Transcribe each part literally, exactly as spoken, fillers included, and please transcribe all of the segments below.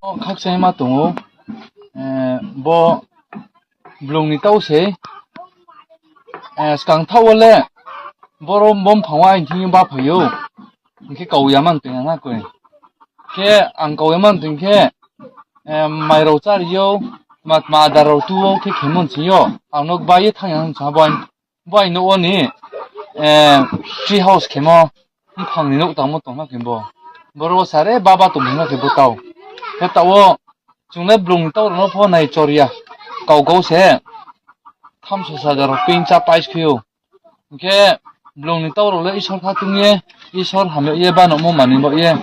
Khakchangma tong ou. Eh, bo blung ni tau se. Eh, skang thaoh wo le boro bo mphang wo aini thing yo ba phai ou. Hing khe kau ya man tong ya na koi. Khe ang kau ya man tong khe, eh, mai rao chári ou, ma, ma adar rao tu ou khe khemo sing yo. Ang no gba ye thanng ya hing sa bo aini, bo aini nouh wo ni, eh, tree house khemo, mphang ni nouh tangmo tong na khe bo. Boro wo sare baba tong na khe bo tau. Khe taoh wo chung le blung ni tau rao no pho nai chor ya. Kau kau se. Thamso saja rao ping chá pais khe ou. Hing khe blung ni tau rao le Isor kha tong ye, Isor hamyag ye, banomo manoi baoh ye.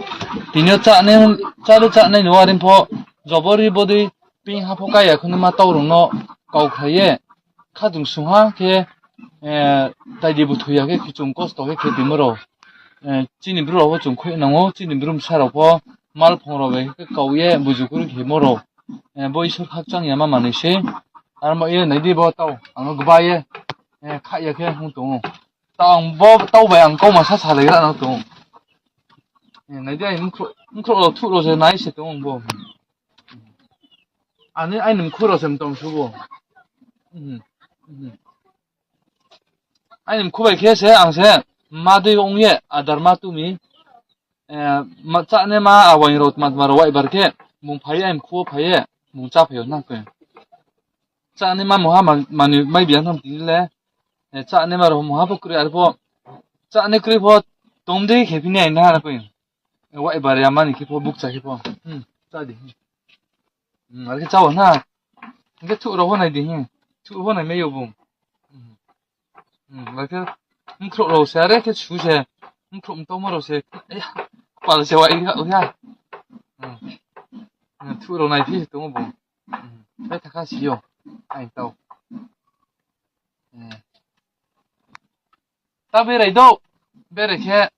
Tini yo chá le chánai no are pho, jobori bodei ping ha pho kái ya khe naima tau rao no kau khlai ye, khadung sung ha khe, eh, taidi buthu ya khe khe chung kosto khe khe tongmo rao. Eh, chini bru rao pho chung khui nang ou, chini bru bsa rao pho malphong rao bai khe kau ye buju kuri khemo rao. Eh, bo Isor khakchang ya ma manoi sei. Aro ma ye nai di bo tau, ang no gba ye, eh, kha ya khe hung tong ou. Tau ang bo tau bai ang kauma sa salaigra nang tong ou. Eh, nai di aini mkhrouh, mkhrouh rao thuh rao se nai se tong ou bo. Ani, aini mkhrouh rao se mtong su bo. Mhm. Mhm. Aini mkhu bai khe se ang se ma dei ong ye adar ma tu mi. Eh, ma, chánaima awaing rao tma tma rao waibar khe bung phai ye aini mkhu wo phai ye bung chá phai ou na khe. Chánaima mungha ma, manoi mai bi ya tham tini le. Eh, chánaima rao mungha pho kroi are pho. Chánai kroi pho tong dei khe phi nai na khe. Eh, waibar ya mani khe pho bukcha khe pho. Hmm, chá di. Hmm, are khe chá wo na. Hing khe thuh rao pho nai di, hmm. Thuh pho nai mai yo bung. Hmm. Hmm, are khe mkhrouh rao se, are khe su se. Mkhrouh mtaomo rao se. Aya, kpal se wai ya, ya. Hmm. Hmm, thuh rao nai phi se tong ou bung. Hmm, bai thakha si yo. Aini tau. Eh. Ta berai dou. Berai khe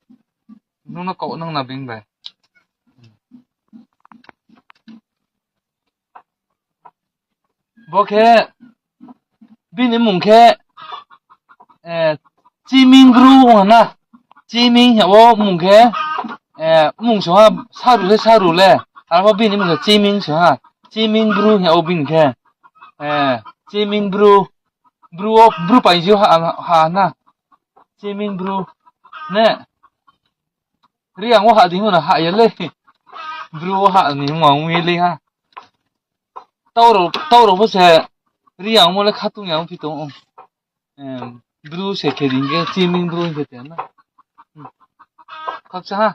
nung no kau nang na bini bai. Bo khe bini mmung khe, eh, Chiming Bru ong ha na. Chiming hing ya wo mmung khe, eh, mmung song ha saru se saru le. Arpho bini mmung khe Chiming song ha. Chiming Bru hing ya wo bini khe. Eh, Chiming Bru. Bru wo, Bru paiji ha, ha na. Chiming Bru. Ne. Reang wo ha di hing no ha ya le. Bru wo ha ni hing ong ye le ha. Tau rao, tau rao pho se Reang wo le khatung ya ongphi tong ou. Em, Bru se khe di hing khe Chiming Bru hing khe te na. Khakcha ha.